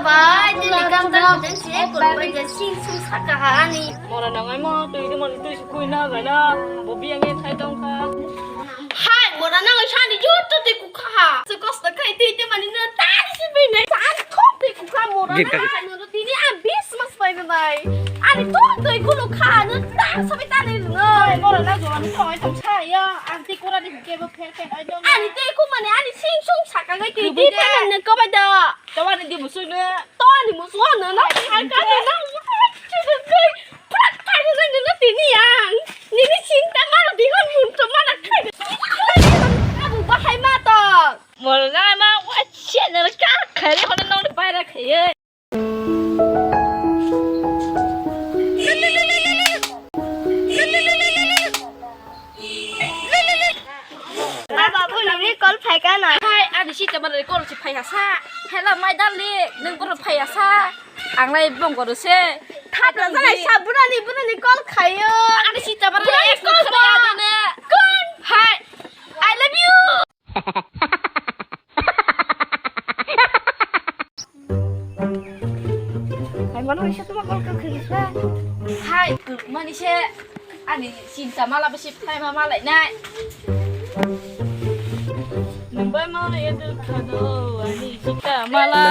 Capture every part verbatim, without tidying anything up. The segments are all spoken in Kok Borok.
Bai, tini kam ta kudeng se, kol bai ja sing sung saka ha ani. Mora nangai mo, tui di mora tui sukui na gana. Bo biang e thai tong kha. Hai, mora nangai sani jor to tui kukha ha. Se kosto khai tui te mani na tari si bai nai. Sani khok tui kukha mora nangai sani no tini a bis mas bai na nai. Ani to tui kulu kha no tar sabai tari lungo. Mora na jor ani to ai tong sa ya. Anti kura di ke bo pher pher ai dong. Ani te ku mane ani sing sung saka gai tui di pher ne ko bai da. Tawani di musuno. Tawani musuno na. Hai ka na. Prak kai na na tini yang. Nini sinta maro di hon mun to mana kai. Abu bahai ma to. Mol na ma wa che na ka khai hon no bai ra khai. Aba buni ni call phai ka na. Hai, ani sita mara call si phai hasa. Hello, my darling, nung bono phai hasa. Ang lai bong goro se. Thapla jana sa burani, burani call khayo. Ani sita mara burani call khayo. Kun? Hai, I love you. Hai, mano isa tuma call khayo sa. Hai, mani se. Ani sinta mala bisi phlai ma malai nai. Nungbai mala ya dukha do, ani sinta mala.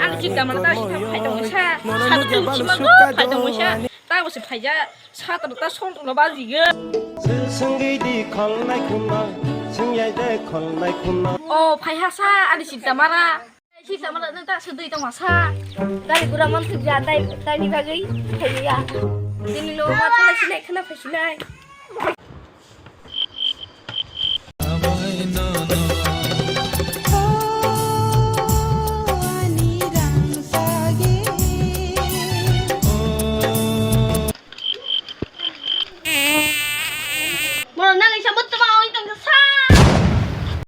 Ani sinta mala ta sinta phai tong sa. Sa tong sima go phai tong sa. Ta bisi phai ja, sa ta ta sol tong ba ji ge. Sunggi di khol nai khumba, sung yai de khol nai khumba. O phai ha sa, ani sinta mala. Sisa mala nang ta sudui tong masa. Gari gura man sujak dai, dai ni bagwi. Thaiya. Dini lo ma thana sinai khana phasinai.